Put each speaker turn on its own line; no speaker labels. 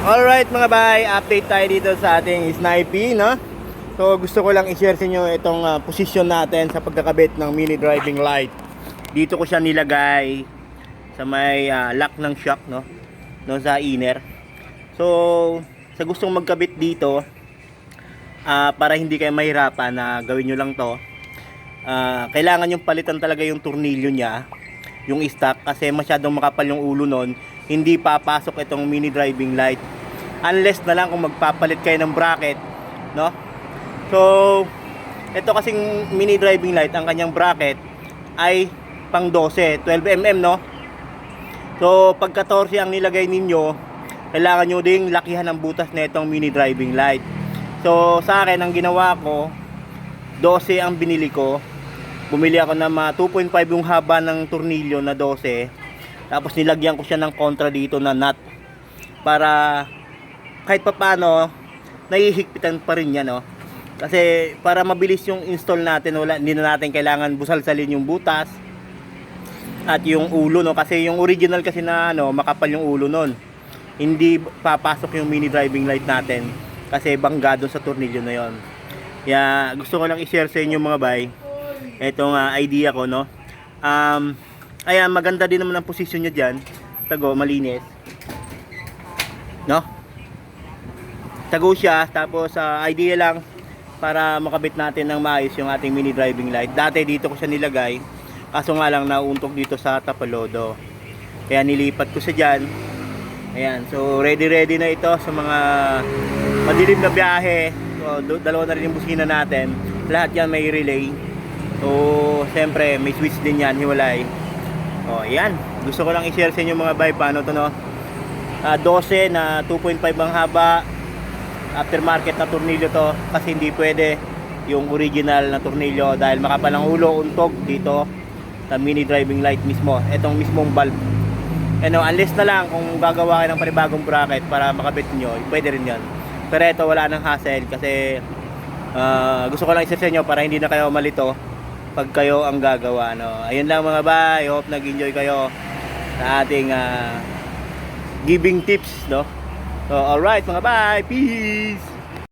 Alright mga bay, update tayo dito sa ating Snipey, no? So gusto ko lang i-share sa inyo itong posisyon natin sa pagkakabit ng mini driving light. Dito ko siya nilagay sa may lock ng shock, no? No, sa inner. So sa gustong magkabit dito, para hindi kayo mahirapan na gawin nyo lang to, kailangan yung palitan talaga yung tornilyo niya, yung stock, kasi masyadong makapal yung ulo nun, hindi papasok itong mini driving light unless na lang kung magpapalit kayo ng bracket, no? So ito kasing mini driving light, ang kanyang bracket ay pang 12 mm, no? So pag 14 ang nilagay ninyo, kailangan nyo ding lakihan ang butas na itong mini driving light. So sa akin, ang ginawa ko, 12 ang binili ko. Bumili ako ng 2.5 yung haba ng tornilyo na 12. Tapos nilagyan ko siya ng kontra dito na nut, para kahit papano nahihigpitan pa rin yan, no? Kasi para mabilis yung install natin, hindi na natin kailangan busalsalin yung butas at yung ulo, no? Kasi yung original kasi na makapal yung ulo nun, hindi papasok yung mini driving light natin kasi banggado sa tornilyo na yon. Kaya gusto ko lang i-share sa inyo mga bay itong idea ko, no? Ayan, maganda din naman ang posisyon niya dyan. Tago, malinis, no? Tago siya. Tapos idea lang para makabit natin ng maayos yung ating mini driving light. Dati dito ko siya nilagay, kaso nga lang nauuntok dito sa tapalodo, kaya nilipat ko siya dyan. Ayan, so ready na ito sa mga madilim na biyahe. So dalawa na rin yung busina natin, lahat yan may relay. So siyempre may switch din yan, hiwalay. O ayan, gusto ko lang i-share sa inyo mga bay, paano to, no? 12 na 2.5 ang haba, aftermarket na tornilyo to, kasi hindi pwede yung original na tornilyo dahil makapal ang ulo, untog dito sa mini driving light mismo, etong mismong bulb. Unless na lang kung gagawa kayo ng panibagong bracket para makabit nyo, pwede rin yan. Pero ito wala nang hassle, kasi gusto ko lang i-share sa inyo para hindi na kayo malito pag kayo ang gagawa, no? Ayun lang mga bay, hope nag-enjoy kayo sa ating giving tips, no? So alright mga bay, peace!